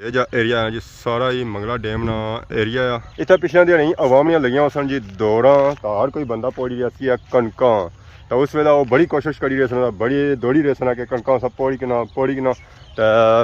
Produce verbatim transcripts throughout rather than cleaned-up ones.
یہ جا ایریا ہے جی، سارا ہی منگلا ڈیم نا ایریا ہے۔ اتھے پچھلے دیہاڑے عوام نیاں لگیاں ہوسن جی دوڑاں، تاں ہر کوئی بندہ پوڑی رہیا سی کنکاں۔ تاں اس ویلے وہ بڑی کوشش کری رہے سن، بڑی دوڑی رہے سن کہ کنکاں سب پوڑی کنا، پوڑی کنا۔ تے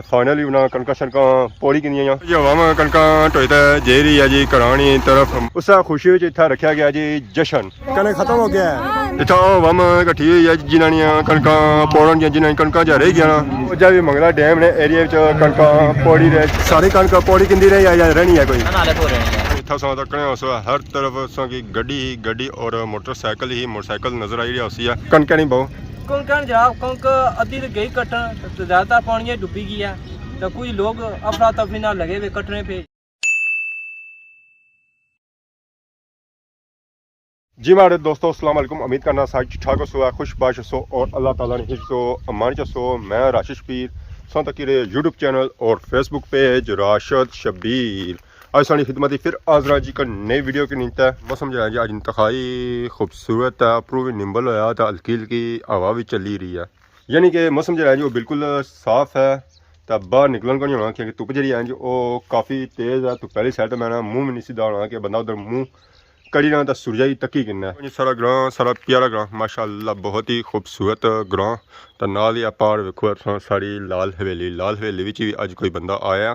فائنلی انہاں کنکاں شنکاں پوڑی کنیاں۔ جی عوام کنکاں ٹوئی تے جائی رہی ہے جی گھراں نی طرف۔ اس خوشی وچ اتھا رکھیا گیا جی جشن۔ کنک ختم ہو گیا ہے۔ اتھا عوام کٹھی ہوئی ہے جنہاں نیاں کنکاں پوڑن دیاں، جنہاں نیاں کنکاں جا رہ گیاں نا۔ او جا وی منگلا ڈیم نے ایریا وچ کنکاں پوڑی رہے۔ ساری کنک پوڑی کندی رہی ہے یا رہنی ہے کوئی؟ نہ، نالے پور رہنی ہے۔ اتھا ساں تکنے ہوسو ہر طرف ساں کی گڈی ہی گڈی اور موٹر سائیکل ہی موٹر سائیکل نظر آئی رہیا ہوسی ہے۔ کنکاں نی بہو۔ کنکاں جناب، کنک ادھی تے گئی کٹن، تے زیادہ تر پانی ڈبی گئی ہے، تے کچھ لوگ افراتفری نال لگے ہوئے کٹنے پہ۔ جی ماڑے دوستو، السلام علیکم۔ امید کرنا سارے ٹھیک ٹھاک ہوسو، خوش باش ہوسو اور اللہ تعالیٰ نے حفظ و امان چ ہوسو۔ میں راشد شبیر، ساں تکی رہے یوٹیوب چینل اور فیس بک پیج راشد شبیر۔ اج ساڑی خدمت ہی پھر حاضر ہاں جی، ایک نئی ویڈیو کے نیتے۔ موسم جو ہے جی اج انتہائی خوبصورت ہے، اپروں وی نمبل ہویا تے ہلکی ہلکی ہوا وی چلی رہی ہے، یعنی کہ موسم جو ہے جی وہ بالکل صاف ہے۔ تے باہر نکلن کو نہیں ہونا کیونکہ دھپ جیہڑی ہے جی وہ کافی تیز ہے۔ دھپ پہلی سائڈ تے میں نا منہ وی نہیں سیدھا ہونا کہ بندہ ادھر منہ کڑی رہا تے سورجا ہی تکی کنا ہے۔ سارا گراں، سارا پیارا گراں، ماشاءاللہ بہت ہی خوبصورت گراں۔ تے نال ہی اے پار ویکھو، ساری لال حویلی، لال حویلی وچ وی اج کوئی بندہ آیا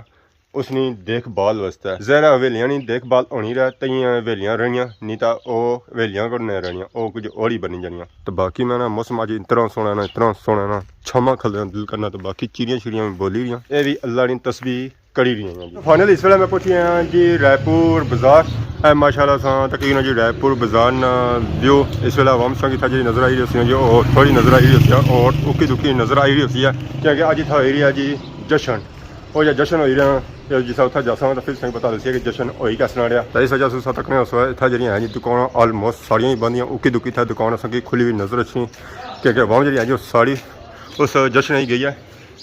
اس نی دیکھ بھال واسطے۔ ظاہر ہے حویلیاں نی دیکھ بھال ہونی رہے، تئیں حویلیاں رہنیاں، نہیں تاں او حویلیاں کوئی نہیں رہنیاں، او کچھ اور ہی بنی جانیاں۔ تے باقی میں نا موسم اج اتنا سوہنا نا، اتنا سوہنا نا، چھاواں کھلے دل کرنا۔ تے باقی چڑیاں شڑیاں وی بولی رہیاں، اے وی اللہ نی تسبیح کری رہیاں جی۔ فائنلی اس ویلے میں پہنچی آیا جی رائے پور بازار۔ اے ماشاءاللہ ساں تقریباً جی رائے پور بازار نا ویو اس ویلے عوام ساں کی تھا جی نظر آئی رہی ہوسی جی، اور تھوڑی نظر آئی رہی ہوسی ہے، اور اکی دکی نظر آئی رہی ہوسی ہے، کیونکہ اج اتھا ہوئی رہی ہے جی جشن۔ او جا جشن ہوئی رہا ہے، جسا اتھا جاساں تو پھر ساں پتہ لگسی کہ جشن ہوئی کس طرح رہیا۔ تو اس وجہ سے ساں تکنے ہوسو ہے، اتھا جڑیاں ہیں جی دکاناں آلموسٹ ساریاں ہی بندیاں، اکی دکی تھا دکان اساں کی کھلی ہوئی نظر اچھی، کیونکہ عوام جڑی ہے جو ساری اس جشن ہی گئی ہے۔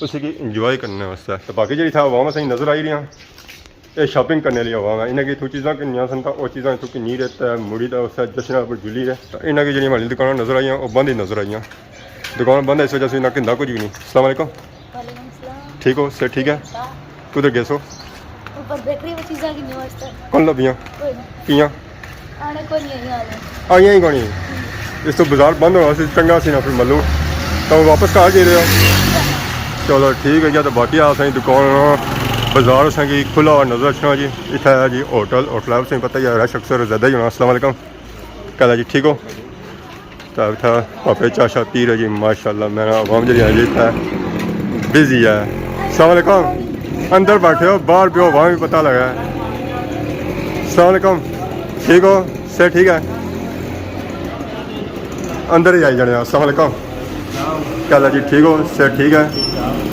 اسی کی انجوائے کرنے واسطے۔ تو باقی جڑی تھا عوام اساں نظر آئی رہی ہیں، اے شاپنگ کرنے لیے عوام ہے۔ انہاں کی اتھوں چیزاں کنیاں سن تاں او چیزاں اتھوں کنی رہے تے مڑی تے اس جشن پر جلی رہے۔ تو انہاں کی جڑی ہماری دکاناں نظر آئیاں، او بند ہی نظر آئیاں۔ دکان بند ہے، اس وجہ سے انہاں کندا کچھ بھی نہیں۔ السلام علیکم۔ وعلیکم السلام۔ ٹھیک ہو؟ صحت ٹھیک ہے؟ کدھر گئے سو؟ اوپر بیکری وچ چیزاں کنیاں واسطے۔ کون لبیاں؟ کوئی نہیں۔ کیاں؟ آنے کوئی نہیں آئی آنے۔ آئیاں ہی کونی۔ اس تو بازار بند ہونا سی، چنگا سی نا پھر ملو۔ تو واپس گھر جائی رہے ہو؟ چلو ٹھیک ہے جی، تو باقی آ سائیں دکان، بازار سائیں کی کھلا ہوا نظر اچھنا جی۔ اتھا ہے جی ہوٹل، ہوٹل ہے سائیں پتہ ہی ہے، رش اکثر زیادہ ہی ہونا۔ السلام علیکم، کیا حال ہے جی، ٹھیک ہو؟ تو اتھا پاپے چاہ شاہ پی رہے جی، ماشاءاللہ میرا عوام جڑی ہے جی اتھا بزی ہے۔ السلام علیکم، اندر بیٹھے ہو، باہر پیو، وہاں بھی پتہ لگا ہے۔ السلام علیکم، ٹھیک ہو؟ صحت ٹھیک ہے؟ اندر ہی آئی جانے۔ السلام علیکم، کیا حال ہے جی؟ ٹھیک ہو؟ صحت ٹھیک ہے؟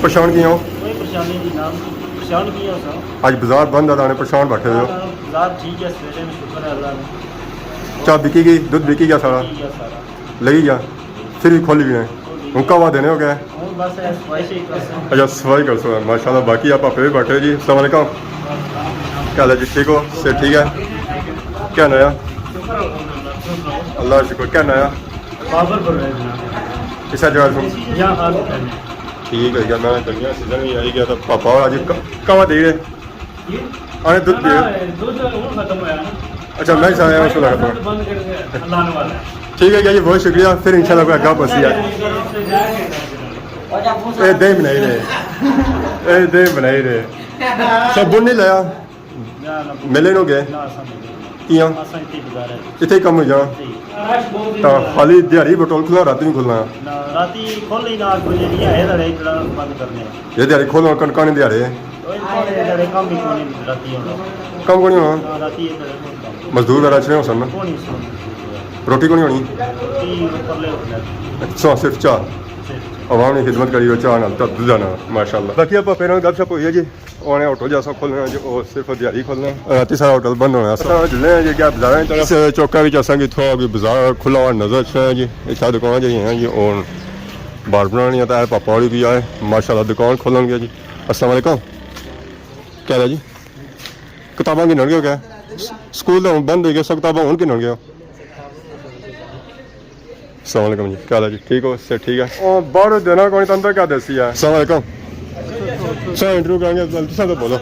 پریشان کیاں ہو؟ کوئی پریشانی نہیں جناب، پریشان کیاں ہو سر؟ اج بازار بند ہے، تانے پریشان بیٹھے ہوئے ہو۔ بازار ٹھیک ہے، سویرے میں شکر ہے اللہ نے۔ چاہ بکی گئی، دودھ بکی گیا سارا؟ بکی گیا سارا۔ لگی گیا؟ پھر بھی کھولی گئے؟ ہوں کہوا دینے ہو گئے؟ ہوں بس اے صفائی شفائی کرساں۔ اچھا، صفائی کرسو، ماشاءاللہ۔ باقی آپ پاپے بھی بیٹھے ہو جی۔ السلام علیکم۔ کیا حال ہے جی؟ ٹھیک ہو؟ صحت ٹھیک ہے؟ کیا ناں آ؟ اللہ شکر۔ کیا ناں آ؟ بابر بول رہے ہیں جناب۔ کس جگہ سے؟ یہاں خاص ہوتا ہے۔ ٹھیک ہے، میں گرمیاں سیزن بھی آئی گیا تو پاپا اور اج ک-، کہوا دے رہے؟ آنے دودھ پیے؟ نہ، دودھ ہن ختم ہویا نا۔ اچھا، میں سارے اس ویلے ختم۔ دودھ بند کر دیا، اللہ نے والا۔ ٹھیک ہے جی، بہت شکریہ۔ پھر انشاءاللہ کوئی اگا پسی ہے۔ اے دے بنائی رہے، اے دے بنائی رہے۔ صابن نہیں لایا؟ نہ، نہ۔ ملے نو گئے؟ نہ، اساں نہیں گئے۔ کیاں؟ اساں اتھے گزارا ہے۔ اتھے ہی کم ہو جانا۔ ٹھیک۔ رش بہت ہی تاں زیادہ ہے۔ خالی دیہاڑی بٹول کھلنا، راتی نہیں کھلنا؟ نہ، راتی کھول ہی نہ، کوئی نہیں ہے، ادھر ہے، جڑا بند کرنے ہیں۔ یہ دیہاڑی کھولنا، کنکاں نے دیہاڑے۔ اوئے، کھولنے دیہاڑے کم ہی کونی راتی ہونا۔ کم کونی ہونا؟ نہ، راتی ادھر ہے، کون کم؟ مزدور وغیرہ اچھنے ہو سن نا؟ کونی سن۔ روٹی کونی ہونی؟ روٹی پرلے ہوٹل ہے۔ اچھا، صرف چاہ؟ صرف چاہ۔ عوام نے خدمت کری ہو چاہ نال، تاں دودھ نال، ماشاءاللہ۔ باقی آپ پیراں گپ شپ ہوئی ہے جی۔ اونے ہوٹل جیسا کھولنا ہے جی، او صرف دیہاڑی کھولنا ہے۔ راتی سارا ہوٹل بند ہونا ہے۔ اساں جلنے ہیں جی، کیا بازاراں کی طرف۔ اس چوکا وچ اساں کی تھوڑا کوئی بازار کھلا ہوا نظر اچھنا ہے جی۔ اتھا دکان جی ہیں جی، اور بار بنانی ہے، تو اے پاپا ہوری بھی آئے، ماشاءاللہ دکان کھولن گے جی۔ السلام علیکم۔ کیا حال ہے جی؟ کتاباں گھنن گے ہو کیا؟ سکول تو ہن بند ہوئی گئے، سو کتاباں ہن گھنن گے ہو؟ السلام علیکم جی، کیا حال ہے جی؟ ٹھیک ہو؟ صحت ٹھیک ہے؟ او باہر دینا کوئی، تاں اندر کیا دیسی ہے؟ السلام علیکم۔ سر انٹرویو کریں گے، تساں تو بولو۔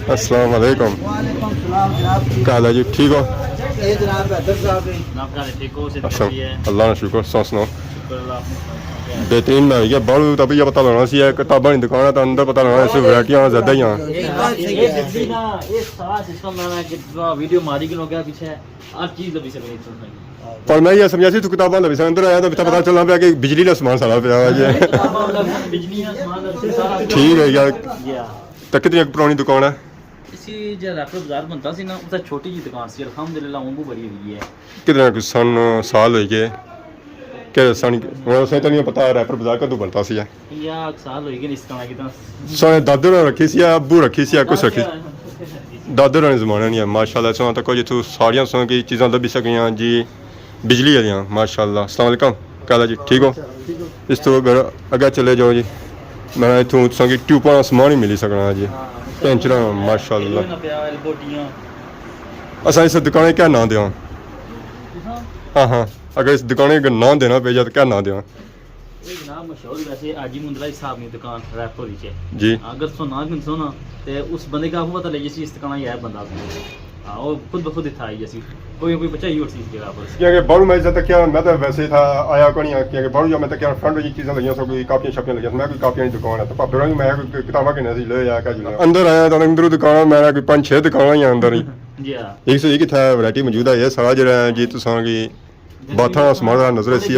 السلام علیکم۔ وعلیکم السلام جناب۔ کیا حال ہے جی، ٹھیک ہو؟ اے جناب حیدر صاحب ہیں۔ جناب کیا حال ہے، ٹھیک ہو؟ صحت اچھا، ٹھیک ہے؟ اللہ کا شکر، سناؤ سناؤ۔ شکر اللہ، اپنے سناؤ، کیا حال ہے؟ بہترین، میں یہ باہر تو بھی یہ پتہ لگنا سی، یہ کتاباں کی دکان ہے تو اندر پتہ لگنا سی، ورائٹیاں زیادہ ہی ہیں۔ یہ بجلی نا، یہ سارا سسٹم میں، میں کہ ویڈیو ماری گن ہو گیا پیچھے، ہر چیز لبھی سکتی ہے۔ پر میں یہ سمجھا سی تو کتاباں لبھی سن، اندر آیا تو پتہ چلنا پیا کہ بجلی کا سامان سارا پیا ہوا جی۔ کتاباں لبھی سن، بجلی کا سامان لبھی سن، سارا۔ ٹھیک ہے یار۔ جی ہاں۔ تو کتنی ایک پرانی دکان ہے؟ اسی جے ریپر بازار بنتا سی نا، اتھا چھوٹی جی دکان سی، الحمدللہ ہن بہوں بڑی ہوئی ہے۔ کتنے کچھ سن سال ہوئی گئے؟ کہ سن، ہن اساں تے نہیں پتہ ریپر بازار کدوں بنتا سی۔ یا سال ہوئی گئے اس طرح کی طرح۔ سن دادے نے رکھی سی یا ابو رکھی سی یا کچھ رکھی؟ دادے نے زمانے نہیں ہے، ماشاءاللہ۔ سن تک جتھوں ساریاں سن کی چیزاں لبھی سکیاں جی، بجلی والیاں، ماشاءاللہ۔ السلام علیکم، کیا حال ہے جی، ٹھیک ہو؟ اس تو اگر اگے چلے جاؤ جی، میں اتھوں تساں کی ٹیوباں سامان ہی ملی سکنا ہے جی۔ پینچراں، ماشاءاللہ۔ اساں اس دکانے کیا نام دیاں؟ ہاں ہاں، اگر اس دکانے کا نام دینا پے جائے تو کیا نام دیاں؟ یہ جناب مشہور ویسے حاجی مندلہ صاحب کی دکان ریپر وچ ہے۔ جی۔ اگر سو نام گنسو نا، تے اس بندے کا آپ پتہ لگے سی اس دکان یہ بندہ۔ ہاں، وہ خود بخود اتھا آئی جاسی۔ کوئی کوئی بچہ ہی اٹھ سی اس جگہ پر۔ کیونکہ باہروں میں جب تک کیا، میں تو ویسے تھا آیا کو نہیں، کیونکہ باہروں جب میں تک کیا فرنٹ والی چیزاں لگیاں سو، کوئی کاپیاں شاپیاں لگیاں سو، میں کوئی کاپیاں کی دکان ہے تو پاپے ہوراں کی میں کوئی کتاباں کے نظر لے آیا کیا جی۔ اندر آیا تو اندروں دکان میں کوئی پانچ چھ دکاناں ہی اندر ہی۔ جی ہاں۔ ایک سو ایک اتھا ورائٹی موجود ہے، یہ سارا جڑا ہے جی تساں کی باتھاں سامان نظر اسی۔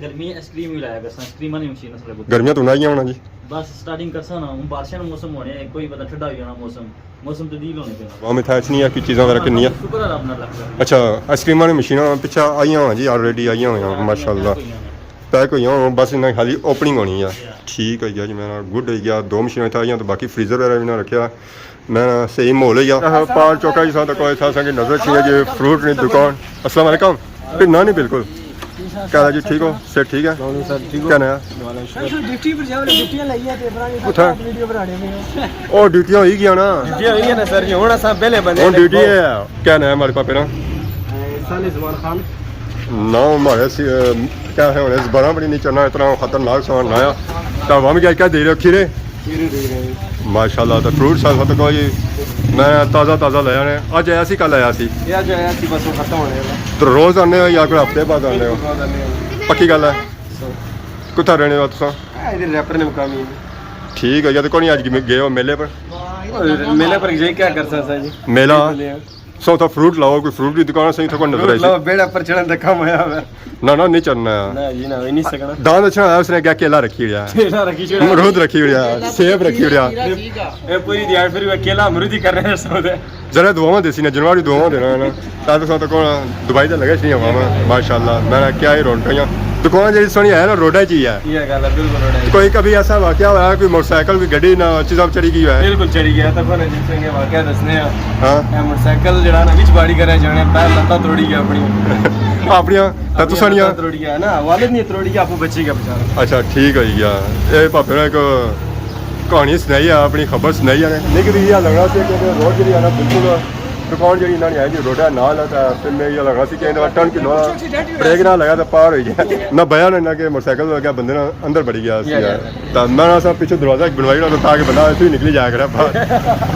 گرمی آئس کریم ہی لایا کرساں، آئس کریم والی مشین اس لگو۔ گرمیاں تو نہ آئیاں ہونا جی۔ بس سٹارٹنگ کرساں نا، ہن بارشاں نا موسم ہونے، کوئی پتہ ٹھڈا ہو جانا موسم، موسم تبدیل ہونے پہ۔ عوام اتھا اچھنی ہے، کوئی چیزاں وغیرہ کنی ہے۔ شکر ہے رب نال لگ۔ اچھا، آئس کریم والی مشیناں پچھے آئیاں ہونا جی، آلریڈی آئیاں ہوئیاں، ماشاءاللہ۔ پیک ہوئیاں ہونا، بس انہاں خالی اوپننگ ہونی ہے۔ ٹھیک ہے جی، میں گڈ ہو گیا، دو مشیناں اتھا آئیاں تو باقی فریزر وغیرہ بھی نہ رکھیا۔ میں صحیح ماحول ہے یا پار چوکا جی ساتھ کوئی تھا سنگی نظر چاہیے جی فروٹ نی دکان۔ السلام علیکم۔ پھر نہ نہیں بالکل۔ کیا حال ہے جی، ٹھیک ہو؟ صحت ٹھیک ہے؟ سر ٹھیک ہو؟ کیا نام ہے؟ ڈیوٹی پر جاؤ، ڈیوٹیاں لائیے تے بنا کے اتھا ویڈیو بنانے میں۔ او ڈیوٹیاں ہوئی گیا نا؟ ڈیوٹی ہوئی گیا نا سر جی، ہن اساں پہلے بندے ہن ڈیوٹی ہے۔ کیا نام ہے ہمارے پاپے نا؟ سانے زمان خان۔ نام ہمارے سی، کیا ہے ہن اس بارہ بڑی نہیں چلنا، اتنا خطرناک سامان نہ آیا۔ تو عوام کیا کیا دے رہے ہو؟ کھیرے؟ کھیرے دے رہے ہیں۔ ماشاءاللہ، تو فروٹ سال ختم ہو جی۔ میں تازہ تازہ لایا نے۔ اج آیا سی، کل آیا سی؟ یہ اج آیا سی، بس وہ ختم ہونے والا۔ تو روز آنے ہو یا کوئی ہفتے بعد آنے ہو؟ روز آنے ہو۔ پکی گل ہے؟ سر۔ کتھا رہنے ہو تساں؟ آ، ادھر ریپر نے مقامی ہے۔ ٹھیک ہے، یا تو کونی اج گئے ہو میلے پر؟ میلے پر جائی کیا کر سکتا جی؟ میلہ؟ سو تو فروٹ لاؤ، کوئی فروٹ کی دکان صحیح تھا کوئی نظر آئی سی؟ لو، بیڑا پر چڑھن دا کم آیا ہوا۔ نہ، نہ، نہیں چڑھنا۔ نہ جی، نہ، نہیں سکنا۔ داند اچھا آیا، اس نے کیا کیلا رکھی ہویا؟ کیلا رکھی چھوڑا۔ امرود رکھی ہویا، سیب رکھی ہویا۔ ٹھیک ہے۔ اے پوری دیہاڑ پھر وہ کیلا امرود ہی کر رہے ہیں سو دے۔ ذرا دعاواں دیسی نا، جنواری دعاواں دینا ہے نا۔ تاکہ سو تو کون دبئی تے لگے سی ہوا میں، ماشاءاللہ۔ میں نے کیا ہی رونقاں۔ دکان جڑی سونی ہے نا، روڈا چ ہی ہے۔ یہ گل ہے، بالکل روڈا چ۔ کوئی کبھی ایسا واقعہ ہوا، کوئی موٹر سائیکل، کوئی گڈی نہ چیزاں چڑھی گئی ہے؟ بالکل چڑھی گیا، تکو نا جی، تساں کی واقعہ دسنے ہاں۔ ہاں۔ اے موٹر سائیکل جڑا نا، وچ باڑی کرے جانے، پیر لتاں توڑی گیا اپنی۔ اپنیاں، تے تساں نیاں؟ لتاں توڑی گیا نا، والد نہیں توڑی گیا، آپو بچی گیا بیچارہ۔ اچھا، ٹھیک ہوئی گیا۔ اے پاپے نے ایک کہانی سنائی ہے، اپنی خبر سنائی ہے، نہیں کہ یہ لگنا سی کہ روڈ جڑی ہے نا، بالکل دکان جڑی انہاں نے ہے جی روڈا نال ہے، تے پھر میں یہ لگنا سی کہ انہاں ٹرن کلو بریک نہ لگا تے پار ہوئی گیا۔ نہ بیا نہ کہ موٹر سائیکل لگا، بندے نے اندر بڑی گیا سی۔ یا، یا۔ تے میں نہ سا پچھے دروازہ ایک بنوائی نہ تاکہ بندہ اتھوں ہی نکلی جایا کرے باہر۔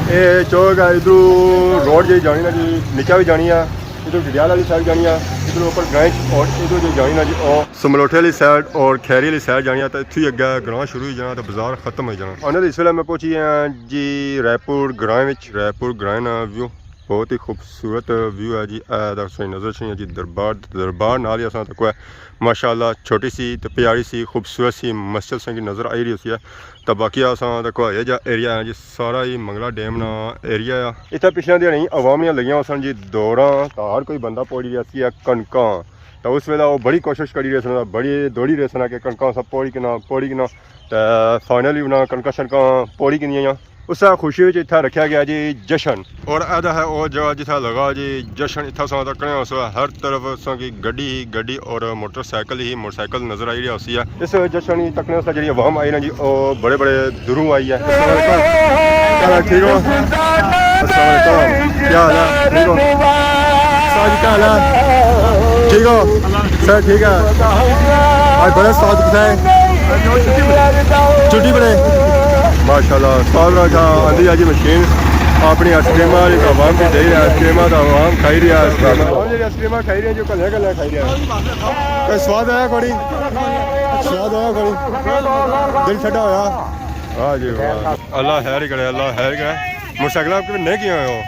اے چوک ہے، ادھروں روڈ جڑی جانی نا جی، نیچا بھی جانی ہے، ادھر ڈڈیال والی سائیڈ جانی ہے، ادھر اوپر گرائیں اور ادھر جو جانی نا جی، او سملوٹے والی سائیڈ اور کھیری والی سائیڈ جانی ہے، تے اتھوں ہی اگے گراں شروع ہوئی جانا تے بازار ختم ہوئی جانا۔ فائنلی اس ویلے میں پہنچی گیا جی رائے پور گرائیں وچ، رائے پور گرائیں نا ویو۔ بہت ہی خوبصورت ویو ہے جی۔ اے تساں نظر چاہیے جی دربار، دربار نال ہی اساں تک ہے۔ ماشاءاللہ چھوٹی سی تے پیاری سی خوبصورت سی مسجد سنگی نظر آئی رہی ہوسی ہے۔ تے باقی اساں تک ہے جا ایریا ہے جی، سارا ہی منگلا ڈیم نا ایریا ہے۔ اتھے پچھلے دیہاڑی عوام نیاں لگیاں ہوسن جی دوڑاں، تے ہر کوئی بندہ پوڑی رہیا سی ہے کنکاں۔ تے اس ویلے وہ بڑی کوشش کری رہے سن، بڑی دوڑی رہے سن کہ کنکاں سب پوڑی کنا، پوڑی کنا۔ تے فائنلی انہاں کنکاں شنکاں پوڑی کنیاں۔ اس خوشی وچ اتھا رکھیا گیا جی جشن۔ اور ادا ہے او جگہ جتھا لگا جی جشن، اتھا ساں تکنے ہو سو ہر طرف ساں کی گڈی ہی گڈی اور موٹر سائیکل ہی موٹر سائیکل نظر آئی رہیا ہوسی ہے۔ اس جشن ہی تکنے اس جڑی عوام آئی نا جی، او بڑے بڑے دوروں آئی ہے۔ السلام علیکم۔ کیا حال ہے؟ ٹھیک ہو؟ السلام علیکم۔ کیا حال ہے؟ ٹھیک ہو؟ سر جی، کیا حال ہے؟ ٹھیک ہو؟ سر، ٹھیک ہے۔ آج بڑے استاد کتھا ہے؟ چھٹی پڑے۔ ماشاءاللہ، استاد را تھا آندی ہے جی مشین، اپنی آئس کریماں والی تو عوام کی دے رہا ہے، آئس کریماں تو عوام کھائی رہی ہے، آئس کریماں۔ عوام جی آئس کریماں کھائی رہی ہے، جو کلے کلے کھائی رہی ہے۔ کوئی سواد آیا کوئی؟ سواد آیا کوئی؟ دل ٹھڈا ہویا؟ واہ جی واہ۔ اللہ خیر کرے، اللہ خیر کرے۔ موٹر سائیکل آپ کے نہیں کیا ہو؟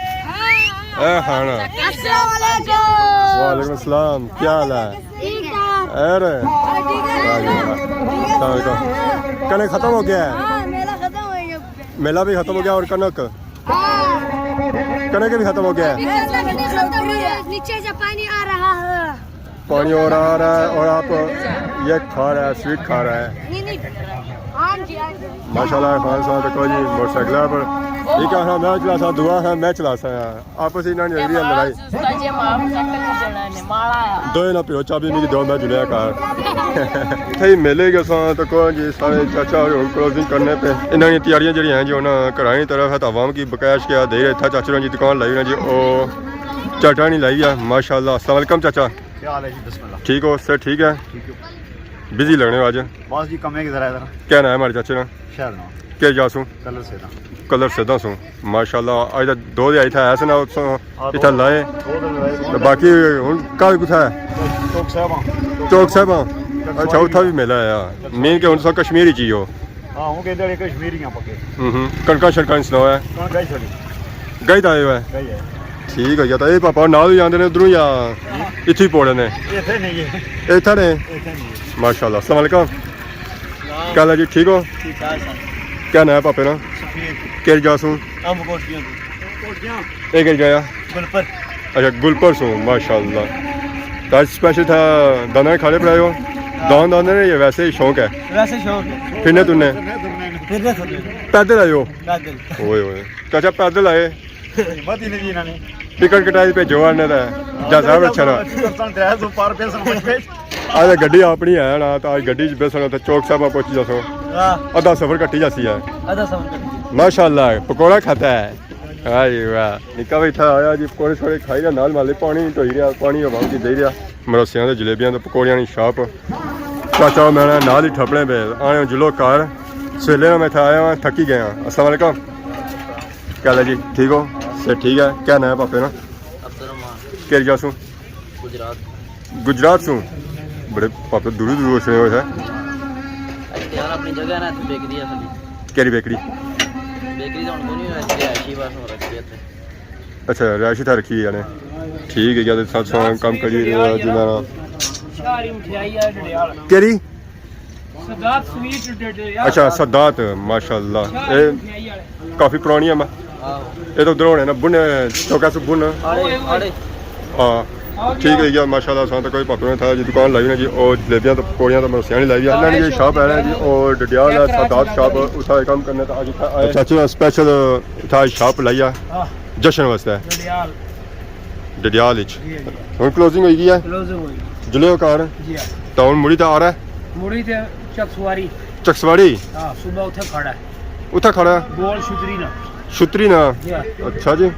اے ہاں۔ السلام علیکم۔ وعلیکم السلام، کیا حال ہے؟ ٹھیک ہے۔ اے رے۔ اور ٹھیک ہے۔ واہ جی واہ۔ السلام علیکم۔ کنے ختم ہو گیا ہے؟ ہاں، میلہ ختم ہو گیا۔ میلہ بھی ختم ہو گیا اور کنک؟ ہاں۔ کنک بھی ختم ہو گیا ہے؟ نیچے سے پانی آ رہا ہے۔ پانی اور آ رہا ہے اور آپ یہ کھا رہا ہے، سویٹ کھا رہا ہے۔ نہیں، نہیں۔ ہاں جی، ہاں جی۔ ماشاءاللہ، خان صاحب تکو جی موٹر سائیکل پر۔ یہ کہا ہاں میں چلا سا، دعا ہاں میں چلا سا۔ آپس ہی انہاں نے ہوئی ہے لڑائی۔ دوئے نہ پیو چابی میری دو میں جلیا کار۔ تھئی میلے گئے ساں تکو جی سارے چاچا اور کلوزنگ کرنے پہ۔ انہاں کی تیاریاں جڑی ہیں جی انہاں گھراں نی طرف ہے تو عوام کی بقایا شکایا دے رہے تھا۔ چاچا جی دکان لائی ہوئی نا جی، او چٹانی لائی ہے ماشاءاللہ۔ السلام علیکم چاچا۔ کیا حال ہے جی؟ بسم اللہ۔ ٹھیک ہو؟ صحت ٹھیک ہے؟ ٹھیک ہے۔ بزی لگنے ہو آج؟ بس جی، کمے کی ذرا ادھر۔ کیا نام ہے ہمارے چاچے نا؟ شہر نا۔ کیا جا سوں؟ کلر سیداں۔ کلر سیداں سوں۔ ماشاءاللہ، آج دا دو دے آئی تھا ایسا نا اتھوں، ہاں، اتھا دو، لائے۔ دو دن لائے۔ تو باقی ہن کل کتھا ہے؟ چوک صاحب ہاں۔ چوک صاحب ہاں۔ اچھا، اتھا بھی میلہ آیا۔ مین کہ ہن تساں کشمیری چی ہو۔ ہاں، ہوں کہندے نے کشمیری ہاں پکے۔ ہوں ہوں۔ کݨکاں شݨکاں نی سناؤ ہے؟ کݨکاں ہی ساݙی۔ گئی تے آئے ہو ہے؟ گئی ہے۔ ٹھیک ہے، یا تے اے پاپا نال ہی آندے نے ادھروں یا اتھی پوڑے نے؟ اتھے نہیں ہے۔ اتھے نے؟ اتھے نہیں ہے۔ ماشاءاللہ۔ السلام علیکم۔ کیا حال ہے جی، ٹھیک ہو؟ ٹھیک ٹھاک سر۔ کیا نام ہے پاپے نا؟ سفیر۔ کیڑی جا سوں؟ ہم کوٹیاں۔ کوٹیاں۔ اے کیڑی جا آ؟ گلپر۔ اچھا، گلپر سوں، ماشاءاللہ۔ تو آج سپیشل تھا دانا کھانے پڑے ہو؟ ہاں۔ دان دانے نے یا ویسے ہی شوق ہے؟ ویسے شوق ہے۔ پھرنے ترنے؟ پھرنے ترنے۔ پیدل آئے ہو؟ پیدل۔ اوئے ہوئے۔ چاچا پیدل آئے؟ ہمت ہی نہیں جی انہاں نے۔ ٹکٹ کٹائی پہ جو آنے دا۔ جہازا پر چڑھا۔ ترے سو پار پہ سمجھ پہ۔ آج گڈی اپنی ہے نا، تو آج گڈی چ بیسنا تو چوک صاحب پہنچی جاسو۔ ہاں۔ ادھا سفر کٹی جاسی ہے۔ ادھا سفر کٹی جاسی۔ ماشاءاللہ، پکوڑا کھاتا ہے۔ واہ جی واہ۔ نکا بھی اتھا آیا جی، پکوڑے شکوڑے کھائی رہیا، نال مالے پانی ٹوئی رہیا، پانی عوام کی دے رہیا۔ مروسیاں تے جلیبیاں تے پکوڑیاں نی شاپ۔ چاچا میں نال ہی ٹھپنے پے۔ آنے جلو کار۔ سویلے نا میں اتھا آیا ہاں، تھکی گیا ہاں۔ السلام علیکم۔ کیا حال ہے جی؟ ٹھیک ہو؟ صحت ٹھیک ہے؟ کیا نام ہے پاپے نا؟ عبدالرحمان۔ کیڑی جا سوں؟ گجرات۔ گجرات سوں؟ بڑے پاپے دوروں دوروں اچھنے ہوئے تھے۔ اختیار اپنی جگہ نا، اتھے بیکری ہے خالی۔ کیڑی بیکری؟ بیکری تو ہن کوئی نہیں، رہائشی بس ہو رکھی ہے اتھے۔ اچھا، رہائشی تھا رکھی ہے نے۔ ٹھیک ہے، یا تے ساتھ ساتھ کم کری رہے ہو جنہاں۔ شہری مٹھائی ہے ڈڈیال۔ کیڑی؟ سدات سویٹ ڈڈیال۔ اچھا، سدات، ماشاءاللہ۔ شہری اے مٹھائی والے۔ کافی پرانی ہے۔ اے تو ادھر ہونے نا، بن، چوکا سو بن۔ آڑے، آڑے۔ ہاں۔ ٹھیک ہے، یا ماشاءاللہ، ساتھ کوئی پاپے نے تھا جی دکان لائی نا جی، اور جلیبیاں تو پکوڑیاں تو مروسیاں نی لائی ہے۔ انہاں نے یہ شاپ ہے نا جی، اور ڈڈیال ہے، سدات شاپ، اتھا کم کرنے تو آج اتھا آئے۔ اچھا، اچھا، سپیشل اتھا شاپ لائی ہے۔ ہاں۔ جشن واسطے۔ ڈڈیال۔ ڈڈیال اچ۔ جی، جی۔ ہن کلوزنگ ہوئی گئی ہے؟ کلوزنگ ہوئی۔ جلیو کار؟ جی ہاں۔ تو ہن مڑی تے آ رہا ہے؟ مڑی تے چکسواری۔ چکسواری؟ ہاں، صبح اتھے کھڑا ہے۔ اتھے کھڑا ہے؟ گول شتری نا۔ شتری نا؟ جی ہاں۔ اچھا جی۔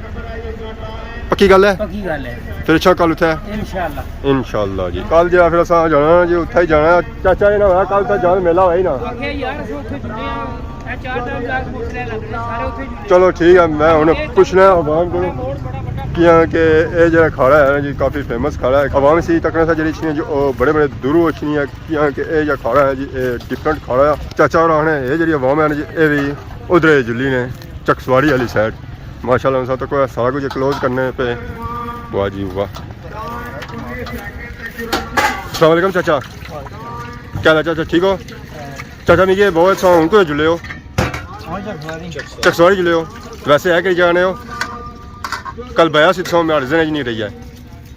پکی گل ہے؟ پکی گل ہے۔ پھر اچھا کل اتھے؟ انشاءاللہ۔ انشاءاللہ جی۔ کل جا پھر اساں جانا جی، اتھے ہی جانا۔ چاچا جی نہ ہویا، کل تے جان میلہ ہویا ہی نا۔ آکھیا یار، اساں اتھے جلنے آں۔ اے چار چار چار موٹر سائیکل آندے نے، سارے اتھے جلنے آں۔ چلو ٹھیک ہے، میں ہن پوچھنا عوام کولوں، کیاں کہ اے جیڑا کھاڑا ہے نا جی، کافی فیمس کھاڑا ہے۔ عوام اسی تکنا سا جیڑی اچھنی ہے جی، او بڑے بڑے دوروں اچھنی ہے، کیاں کہ اے جیڑا کھاڑا ہے جی، اے ڈفرنٹ کھاڑا ہے۔ چاچا ہوراں آخنے اے جیڑی عوام ہے نا جی، اے وی ادھر جلی نے چکسواری والی سائیڈ۔ ماشاءاللہ، ہن ساں تکو سارا کچھ کلوز کرنے پے۔ واہ جی واہ۔ السلام علیکم چاچا۔ کیا حال ہے چاچا، ٹھیک ہو؟ چاچا، میکی بہوں اچھا، ہن کوئی جلے ہو؟ ہاں، چکسواری۔ چکسواری جلے ہو؟ ویسے ہے کیڑی جگہ نے ہو؟ کل بیا سی تساں، میں ارزن اچ نہیں رہی ہے۔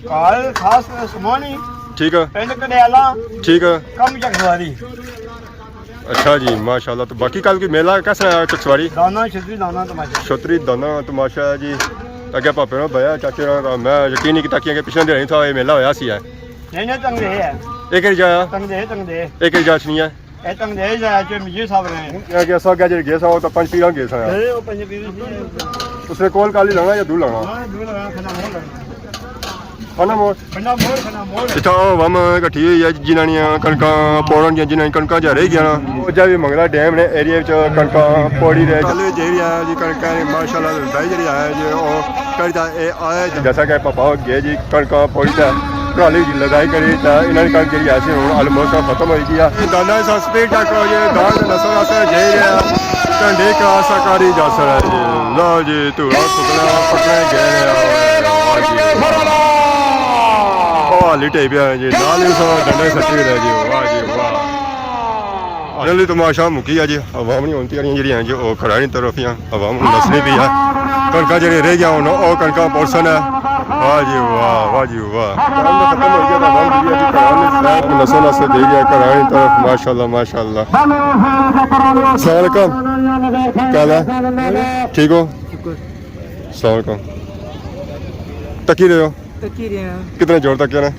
کل خاص سمانی۔ ٹھیک ہے۔ پنڈ کڈیالا۔ ٹھیک ہے۔ کم چکسواری۔ اچھا جی، ماشاءاللہ۔ تو باقی کل کوئی میلہ کیسا ہے چکسواری؟ دانا، چھتری دانا تماشا۔ چھتری دانا تماشا ہے جی۔ اگے پاپے نال بیا چاچے نال، میں یقین نہیں کیتا کہ پچھلے دن تھا یہ میلہ ہویا سی ہے۔ نہیں، نہیں، تنگ ہے۔ ایک ہی جایا؟ تنگ دے، تنگ دے۔ ایک ہی جاچ نہیں ہے۔ اے تنگ دے جایا چ مجھے صاحب رہے ہیں۔ کیا کہ اساں اگے جڑے گئے ساں، او تاں پنج پیراں گئے ساں۔ اے او پنج پیر سی۔ اس نے کول کالی لانا یا دور لانا؟ ہاں، دور لانا، کھنا ہو لانا۔ کھانا موڑ۔ اتھا او عوام کٹھی ہوئی ہے، جنہاں نیاں کݨکاں پوڑن گیاں، جنہاں نیاں کݨکاں جا رہ گیاں نا۔ او جا وی منگلا ڈیم نے ایریے وچ کݨکاں پوڑی رہے۔ کل جائی رہیا جی کݨکاں نے، ماشاءاللہ، لدائی جڑی ہے جی، او کڑی تے اے آیا جی۔ جیسا کہ پاپا گئے جی کݨکاں پوڑی تے ٹرالی جی لدائی کری، تے انہاں دی کݨک جڑی ہے سی ہن آلموسٹ ختم ہوئی گئی ہے۔ دانا سا سپیڈ چیک کرو جی، دان نسل واسطے جائی رہیا۔ کنڈے کا سکاری جا سر ہے جی۔ لو جی، دھوڑا سکنا پکڑے گئے نے۔ واہ جی، واہ۔ او حالی ٹہی پیا ہے جی، نال ہی سو ڈنڈے سٹی رہے جی۔ واہ جی، واہ۔ حالی تماشا مکی ہے جی، عوام نی ہن تیاریاں جڑیاں ہیں جی، او کھڑا نی طرف ہی ہیں۔ عوام نسنی پئی ہے۔ کݨکاں جڑی رہ گیا ہن، او کݨکاں پورسن ہے۔ واہ جی واہ، واہ جی واہ۔ نسو نسو دے گیا کھڑا نی طرف، ماشاءاللہ، ماشاءاللہ۔ السلام علیکم۔ کیا حال ہے؟ ٹھیک ہو؟ شکر۔ السلام علیکم۔ تکی رہے ہو؟ تکی رہے ہیں۔ کتنے جوڑ تکے نے؟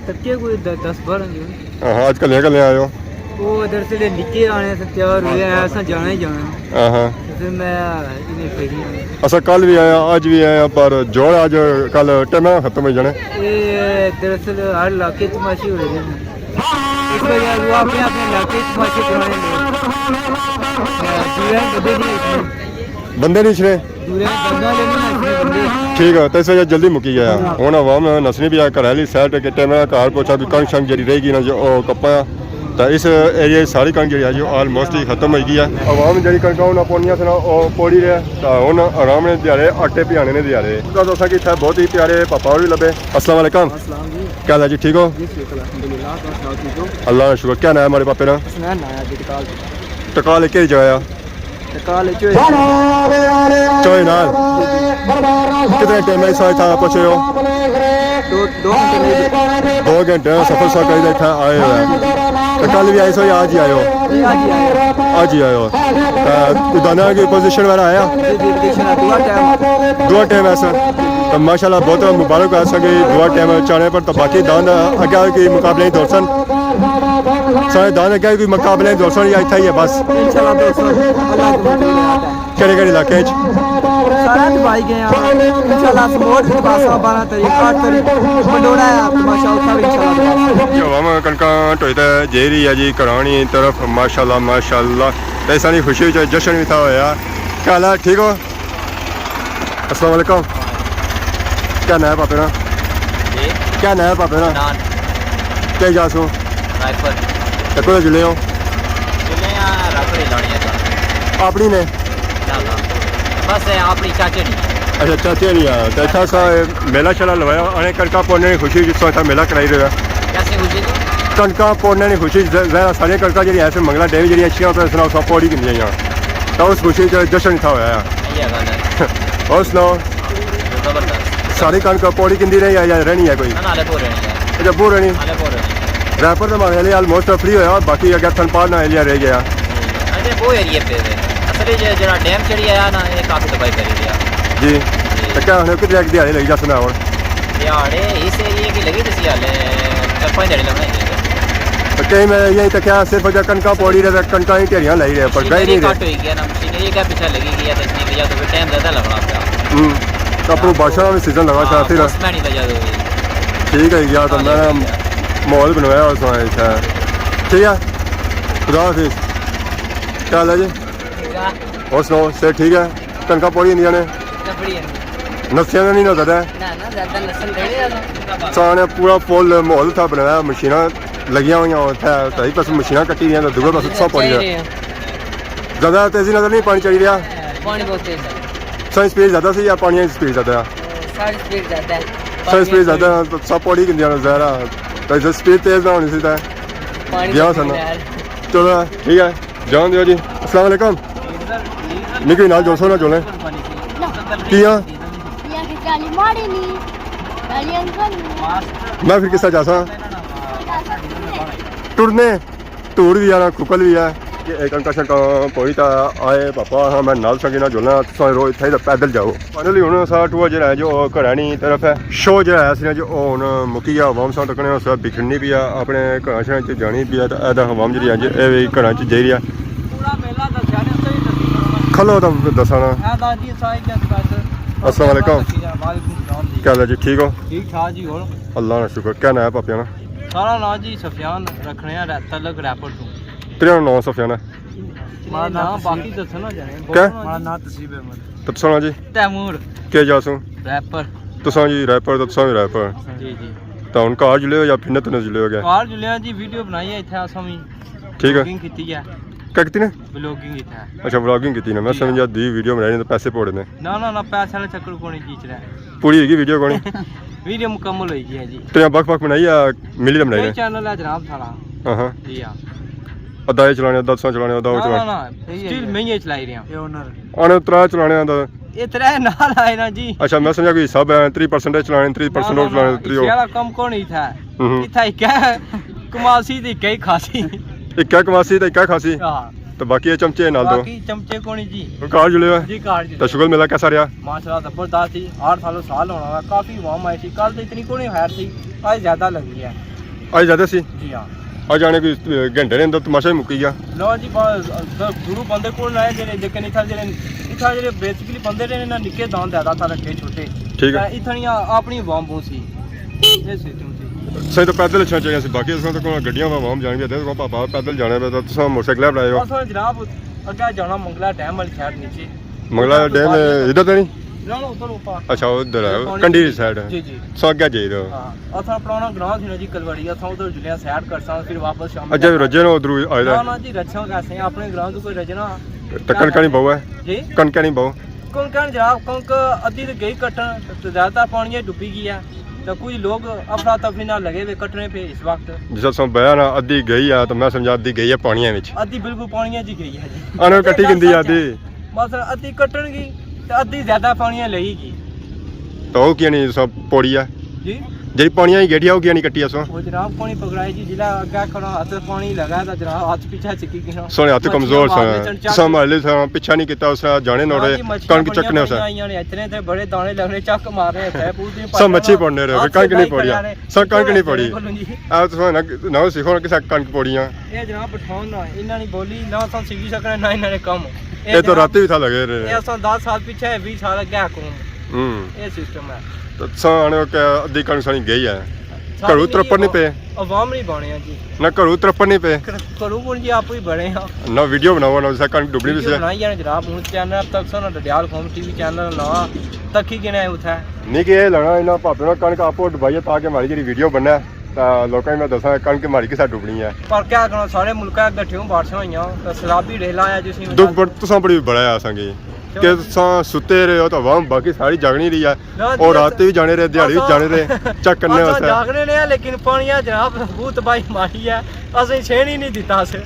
تکے کوئی د-، دس بارہ جوڑ۔ ہاں، ہاں، اج کل کلے آئے ہو؟ وہ ادھر سے لے نکے آنے سے تیار ہوئے ہیں، ایسا جانا ہی جانا۔ ہاں، ہاں۔ تو پھر میں انہیں پھیری آیا۔ اسا کل بھی آیا، اج بھی آیا، پر جوڑ اج کل ٹائم ختم ہو جانے۔ یہ دراصل ہر علاقے تماشے ہوئے ہیں۔ اس وجہ سے وہ اپنے اپنے علاقے تماشے کرانے لوگ۔ دورے بندے نہیں اچھنے۔ بندے نہیں اچھنے؟ دورے بندے نہیں اچھنے بندے۔ ٹھیک ہے، تو اس وجہ جلدی مکی گیا۔ ہن عوام نسنی پئی ہے، گھر آلی سائیڈ کے ٹائم گھر پہنچا بھی کݨک شنک جڑی رہ گئی نا جو او کپا ہے۔ تو اس ایریے ساری کݨک جڑی ہے جو آلموسٹ ہی ختم ہوئی گئی ہے۔ عوام جڑی کݨکاں ہن پونیاں سن او پوڑی رہے۔ تو ہن آرام نے دیہاڑے، آٹے پیانے نے دیہاڑے۔ تو اساں کی اتھے بہت ہی پیارے پاپا ہور بھی لبے۔ السلام علیکم۔ السلام جی۔ کیا حال ہے جی، ٹھیک ہو؟ جی، شکر الحمدللہ، تم سناؤ، ٹھیک ہو؟ اللہ کا شکر۔ کیا نام ہے ہمارے پاپے نا؟ حسنین نام ہے جی، ٹکال۔ ٹکال کہڑی جگہ ہے؟ ٹکال چوہے۔ چوہے نال۔ کتنے ٹائم ہے سارے تھا پہنچے ہو؟ دو، دو گھنٹے لگے۔ دو گھنٹے کا سفر سا کری اتھا آئے ہوئے ہیں۔ تو کل بھی آئے سو یا آج ہی آئے ہو؟ نہیں، آج ہی آئے ہو۔ آج ہی آئے ہو۔ تو کوئی دانا کی پوزیشن وغیرہ آیا؟ جی، جی، پوزیشن ہے، دعا ٹائم۔ دعا ٹائم ہے سر۔ تو ماشاءاللہ بہت مبارک ہے سر کہ دعا ٹائم چانے پر، تو باقی دان اگے کوئی مقابلے ہی دور سن۔ سارے دان اگے کوئی مقابلے ہی دور سن یا اتھا ہی ہے بس؟ انشاءاللہ دور سن، اللہ کی منظوری ہے۔ کہڑے کہڑے علاقے اچ؟ سارا دبئی گئے ہاں۔ انشاءاللہ سموٹ دی پاسا بارہ تاریخ، آٹھ تاریخ پنڈورا ہے، تماشا اتھا بھی انشاءاللہ دبئی۔ جو عوام کݨکاں ٹوئی تے جائی رہی ہے جی کراڑی طرف، ماشاءاللہ، ماشاءاللہ۔ تے اساں دی خوشی وچ جشن بھی تھا ہویا۔ کیا حال ہے؟ ٹھیک ہو؟ السلام علیکم۔ کیا نام ہے پاپے نا؟ جی؟ کیا نام ہے پاپے نا؟ نان۔ کیا جا سو؟ رائفل۔ تے کوئی جلے ہو؟ جلے آں، رائفل ہی لانی ہے سر۔ اپنی نے؟ نہ، نہ۔ بس اے اپنی چاچے نی۔ اچھا، چاچے نی آ۔ تے اتھا سا میلہ شیلہ لوایا، آنے کݨکاں پوڑنے نی خوشی جس طرح اتھا میلہ کرائی رہے۔ کیسی خوشی تو؟ کݨکاں پوڑنے نی خوشی، ز-، ظاہر ساریاں کݨکاں جڑیاں ایسے منگلا ڈیم جڑیاں اچھیاں اتھا سنا اتھا پوڑی گھندیاں ہیاں۔ تاں اس خوشی چ جشن اتھا ہویا ہے۔ یہ گل ہے۔ اور سناؤ؟ زبردست۔ ساری کݨک پوڑی گھندی رہی ہے یا رہنی ہے کوئی؟ نہ، نہ، ہلے پوڑی رہنی ہے۔ اچھا، پوڑی رہنی؟ ہلے پوڑی رہنی ہے۔ رائفل تے مارے ہلے آلموسٹ فری ہویا، باقی اگے تھن پار نہ ایریا رہ گیا۔ اچھا، وہ ایریے پہ ہے۔ اصل وچ جڑا ڈیم چڑھی آیا نا، یہ کافی تباہی کری گیا۔ جی۔ جی۔ تے کیا ہن کتنے ایک دیہاڑے لگی جاسن ہن؟ دیہاڑے اس ایریے کی لگی تسی ہلے چار پنج دیہاڑے لگنے چاہیے۔ تے کئی میں یہ تکیا صرف جا کݨکاں پوڑی رہے تے کݨکاں ہی ڈھیریاں لائی رہے، پر بہہ مشینری نہیں رہے۔ گھٹ ہوئی گیا نا، مشینری کا پیچھے لگی گئی ہے، تے اس کی وجہ سے ٹائم زیادہ لگنا پیا۔ ہوں۔ تو اپنی بارشاں کا بھی سیزن لگا شاید ہاں، پھر۔ موسم کی وجہ سے ہوئی۔ ٹھیک ہے یار، تو ہاں، میں ٹھیک ہے۔ ماحول بنوایا اس وقت ہے۔ ٹھیک ہے؟ خدا حافظ۔ کیا حال ہے جی؟ ٹھیک ہے۔ اور سناؤ، صحت ٹھیک ہے؟ کݨکاں پوڑی ہوندیاں نے؟ نہ پوڑی ہوندی۔ نسیاں نے نہیں نہ زیادہ؟ نہ، نہ، زیادہ نسن تھوڑی زیادہ۔ سانے پورا فل ماحول تھا بنایا، مشیناں لگیاں ہوئیاں اتھے، تے ایک پاسے مشیناں کٹی رہیاں تے دوسرے پاسے سب پانی رہیا۔ زیادہ تیزی نال نہیں پانی چڑھی رہیا؟ پانی بہت تیز ہے۔ سائیں سپیڈ زیادہ سی یا پانی دی سپیڈ زیادہ ہے؟ ساری سپیڈ زیادہ ہے۔ سائیں سپیڈ زیادہ ہے، تو سب پوڑی گھندیاں نے ظاہر ہے۔ تے جے سپیڈ تیز نہ ہونی سی تے پانی گیا تو سن۔ چلو ٹھیک ہے، جان دیو جی۔ السلام علیکم۔ میں کوئی نال جوڑ سو نہ جوڑے۔ کیا؟ یا کہ گالی ماڑی نہیں، گالی انکل نہیں۔ میں پھر کس طرح جاساں؟ ٹرنے، ٹور بھی آنا، کھکل بھی ہے۔ یہ ایک انکا شنکا پوری تا آئے، پاپا، ہاں، میں نال سنگی نہ جلنا، تساں رو اتھے ہی پیدل جاؤ۔ فائنلی ہن سا ٹور جڑا ہے جو گھرانی طرف ہے، شو جڑا ہے اسی نے جو او ہن مکی گیا، عوام ساں تکنے اس بکھڑنی پئی ہے، اپنے گھراں شاں چ جانی پئی ہے، تے اے دا عوام جڑی ہے جو اے وی گھراں چ جائی رہی ہے۔ کھلو تاں دسانا۔ السلام علیکم۔ وعلیکم السلام جی۔ کیا حال ہے جی، ٹھیک ہو؟ ٹھیک ٹھاک جی، ہور؟ اللہ نا شکر۔ کیا ناں ہے پاپیا نا؟ سارا ناں جی سفیان، رکھنے آں رہ-، تعلق رائے پور تو۔ تیرا ناں سفیان ہے؟ ماڑا ناں ناں باقی تسیم۔ دسنا جانے، کیا؟ بولو نا ماڑا جی۔ ناں تسیم احمد۔ تے تساں نا جی؟ تیمور۔ کیا جا سوں؟ رائے پور۔ تساں جی رائے پور تے تساں وی رائے پور۔ جی جی۔ تے ہن گھر جلے ہو یا پھر نہ تنے جلے ہو گئے؟ گھر جلے آں جی، ویڈیو بنائی ہے اتھے اساں وی۔ ٹھیک ہے۔ بلاگنگ کیتی ہے۔ کیا کیتی نے؟ بلاگنگ کیتا ہے۔ اچھا، بلاگنگ کیتی نا، میں جی ہاں۔ سمجھا دی ویڈیو بنائی نے تے پیسے پوڑے نے۔ نہ نہ نہ، پیسے والا چکر کوئی نہیں جی چ رہا۔ پوری ہوئی گئی ویڈیو کوئی نہیں؟ ویڈیو مکمل ہوئی گئی ہے جی۔ تے بک بک بنائی یا ملی تے بنائی نے؟ چینل ہے جناب ساڑا۔ ہاں ہاں۔ جی ہاں۔ ادھا یہ چلانے، ادھا تساں چلانے، ادھا وہ نہ نہ چلانے۔ نہ، سٹل میں ہی چلائی رہا۔ یہ اونر۔ آنے ترا چلانے آندا۔ یہ ترے نال آئے نا جی۔ اچھا، میں سمجھا کوئی حساب ہے، تری پرسنٹ چلانے، تری پرسنٹ نہ، وہ نہ، چلانے، نہ، تری اس وہ۔ والا کم کون ہی تھا؟ ہوں ہوں۔ اتھا ایک ہے، کماسی دی کئی کھاسی۔ ایک ہے کماسی تے ایک ہے کھاسی۔ ہاں۔ تو باقی یہ چمچے نال دو۔ باقی چمچے کون ہی جی؟ گھر جلے ہوئے؟ جی، گھر جلے۔ تو شغل میلہ کیسا رہا؟ ماشاءاللہ زبردست تھی۔ آٹھ سال، سال ہونا ہے، کافی عوام آئی سی۔ کل تو اتنی کون ہی خیر تھی، آج زیادہ لگی ہے۔ آج زیادہ سی؟ جی ہاں۔ آج آنے کوئی گھنٹے نے اندر تماشا ہی مکی گیا۔ نہ جی، بس، شروع بندے کون آئے جڑے، لیکن اتھا جڑے، اتھا جڑے بیسیکلی بندے رہنے نا، نکے دان زیادہ تھا، رکھے چھوٹے۔ ٹھیک ہے۔ تے اتھا نیاں اپنی عوام بہت سی۔ یہ سسٹم سی۔ صحیح تو پیدل اچھنا چاہیے سی، باقی اساں تو کوئی گڈیاں عوام جان گیا، تے پاپا پیدل جانے پہ، تو تساں موٹر سائیکل بنائے ہو۔ اساں جناب اگے جانا منگلا ڈیم والی سائیڈ نیچے۔ منگلا ڈیم ادھر تو نہیں؟ نہ، نہ، ادھر اوپر۔ اچھا، ادھر ہے، پانی کنڈی والی سائیڈ ہے۔ جی، جی۔ سو اگے جائی رہے ہو۔ ہاں، اساں پرانا گراں سی نا جی کلوڑی، اساں ادھر جلیا سیر کرساں، پھر واپس شام اچھا، پھر رجے نو ادھروں آئے دا؟ نہ، نہ جی، رجے کیسے ہیں، اپنے گراں تو کوئی رجنا۔ تے کنکا نہیں بہو ہے؟ جی؟ کنکا نہیں بہو؟ کنکا جناب، کنک ادھی تو گئی کٹن، تے زیادہ تر پانی ڈبی گئی ہے۔ تے کچھ لوگ افرا تفری نال لگے ہوئے کٹنے پہ اس وقت۔ جس طرح بیا نا، ادھی گئی ہے، تو میں سمجھا ادھی گئی ہے پانیاں وچ۔ ادھی بالکل پانیاں وچ گئی ہے جی۔ آنے کٹی گندی ہے ادھی۔ بس ادھی کٹن گئی تے ادھی زیادہ پانیاں لگی گئی۔ تو وہ کیا نہیں سب پوڑی ہے؟ جی؟ جیڑی پانیاں ہی گیٹیا، وہ کیا نہیں کٹی اسو؟ وہ جناب پانی پکڑائی جی، جلا اگا کھڑا ہاتھ پانی لگا تو جناب ہاتھ پیچھے چکی گیا۔ سونے ہاتھ کمزور سن، سامنے سن، پیچھا نہیں کیتا اس جانے نوڑے، ہاں جی، مچھیاں کنک بڑیاں چکنے اس۔ پڑیاں آئیاں نے، اتنے تے بڑے دانے لگنے، چک مارے اتھے، پوری سب مچھی پڑنے رہے، کنک نہیں پڑیا۔ سب کنک نہیں پڑی۔ آ تساں نہ، نہ سیکھو نا کسا کنک پوڑیاں۔ اے جناب پٹھان نہ، انہاں نی بولی نہ اساں سیکھی سکنے، نہ انہاں نے کم۔ اے اے تو جناب، راتی بھی تھا لگے رہے۔ اے اساں دس سال پیچھے، بیس سال اگے حکم۔ ہوں۔ اے سسٹم ہے۔ تو تساں آنے ہو کہ ادھی کنک سانی گئی ہے۔ ساری گھروں ترپڑ نہیں پے؟ عوام نہیں بنے ہیں جی۔ نہ گھروں ترپڑ نہیں پے؟ گھروں کون جی، آپ ہی بنے ہیں۔ نہ ویڈیو بناؤ، نہ اسا کنک ڈبنی بھی ویڈیو سی۔ بنائی ہے جناب، ہوں چینل تک سو نا، ڈڈیال قوم ٹی وی چینل نا تک ہی گنے اتھے۔ نہیں کہ اے لنا انہاں پاپے نا کنک آپ ڈبائی ہے تاکہ ہماری جڑی ویڈیو بنے۔ تے لوکاں کی میں دساں کنک ماری کسا ڈبنی ہے۔ پر کیا کرنا، سارے ملکا اچ گٹھیوں بارشاں ہوئیاں، تے سیلابی ڈیلا آیا جس نی وجہ دکھ پر تساں بڑی بڑا ہے اساں کی۔ کہ تساں ستے رہے ہو تے عوام باقی ساری جاگنی رہی ہے۔ نہ جی، اور رات بھی جانے رہے، دیہاڑی بھی جانے رہے، چیک کرنے اساں واسطے۔ جاگنے نے، لیکن پانی آ جناب بہت تباہی ماری ہے، اساں چھین ہی نہیں دیتا سے۔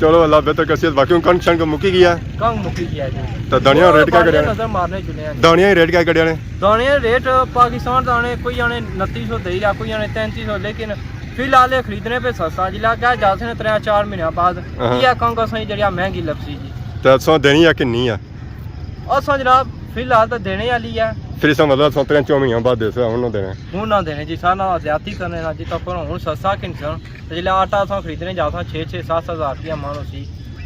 چلو اللہ بہتر کرسی، باقی ہن کنک شنک مکی گئی ہے۔ کنک مکی گئی ہے جی۔ تے دانیاں ریٹ کیا کڈیا نے؟ نظر مارنے چلے ہیں جی۔ دانیاں ریٹ کیا کڈیا نے؟ دانے ریٹ پاکستان دانے کوئی آنے انتی سو دے یا کوئی آنے تینتی سو، لیکن فی الحال یہ خریدنے پہ سستا، جلے اگے جاسے نے ترے چار مہینے بعد، ہاں۔ یہ کنک اساں جڑیا مہنگی لبسی جی۔ تے اساں دینی ہے کہ نہیں ہے؟ اساں جناب فی الحال تو دینے والی ہے۔ پھر اس کا مطلب اساں ترے چار مہینے بعد دے سا، ہن نہ دینے۔ ہن نہ دینے جی، سارا زیادتی کرنے نا جی، تو پھر ہن سستا کنسن۔ تے جلے آٹا اساں خریدنے جاساں چھ چھ ست ست ہزار روپیہ من ہوسی۔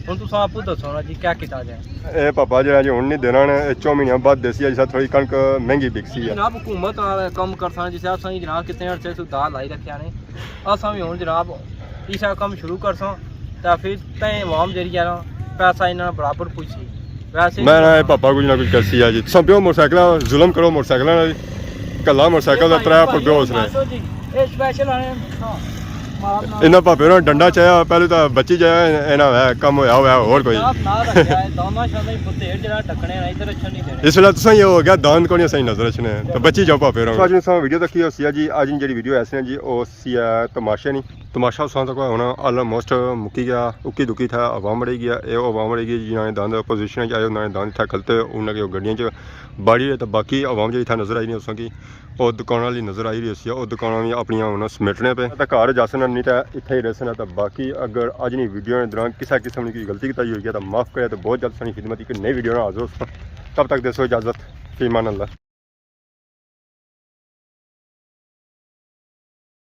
ہن تساں آپو دسو نا جی کیا کیتا جائے؟ اے پاپا جڑا جی ہن نہیں دینا نے، اے چو مہینے بعد دیسی، جس تھوڑی کنک مہنگی بکسی ہے۔ جناب حکومت نال کم کرساں، جس اساں جناب کتنے عرصے سو دال لائی رکھیا نے، اساں وی ہن جناب اس کم شروع کرساں، تے پھر تیں عوام جڑی ہے نا پیسہ انہاں برابر پجسی۔ ویسے میں نا اے پاپا کچھ نہ کچھ کرسی ہے جی، تساں پیو موٹر سائیکل ظلم کرو موٹر سائیکل نال۔ کلا موٹر سائیکل دا ترے فٹ بیو اس نے۔ ماسو جی، اے سپیشل آنے، ہاں، مار نہ۔ انہاں پاپے نوں ڈنڈا چاہیا، پہلے تاں بچی جایا، انہاں ہویا کم ہویا ہویا، ہور کوئی۔ جناب، نہ رکھیا ہے، دانا شانا ہی پتے جڑا ٹکنے نا، ادھر اچھا نہیں دینے۔ اس ویلے تساں یہ ہو گیا، داند کونی اساں نظر اچھنے ہیں۔ تو بچی جاؤ پاپے نوں۔ اج تساں ویڈیو تکی ہوسی جی، اج جڑی ویڈیو ایسی ہے جی، او سی ہے تماشے نی۔ تماشا اساں تک ہونا آلموسٹ مکی گیا، اکی دکی تھا عوام بڑی گیا، اے عوام بڑی گئی جنہاں نے داند اپوزیشن اچ آئے، انہاں نے داند اتھا کھلتے، انہاں کے گڈیاں چ باڑی رہے، تو باقی عوام جڑی تھا نظر آئی نہیں اساں کی۔ او دکاناں والی نظر آئی رہی ہوسی، او دکاناں وی اپنیاں ہن سمیٹنے پے۔ تے گھر جاسن نہیں تے اتھے ہی رہسن۔ تے باقی اگر اج نی ویڈیو نے دوران کسے قسم نی کوئی غلطی کیتی ہوئی ہے تے معاف کرے، تے بہت جلد سانی خدمت اک نئی ویڈیو نال حاضر ہوساں۔ تب تک دیسو اجازت، فی امان اللہ۔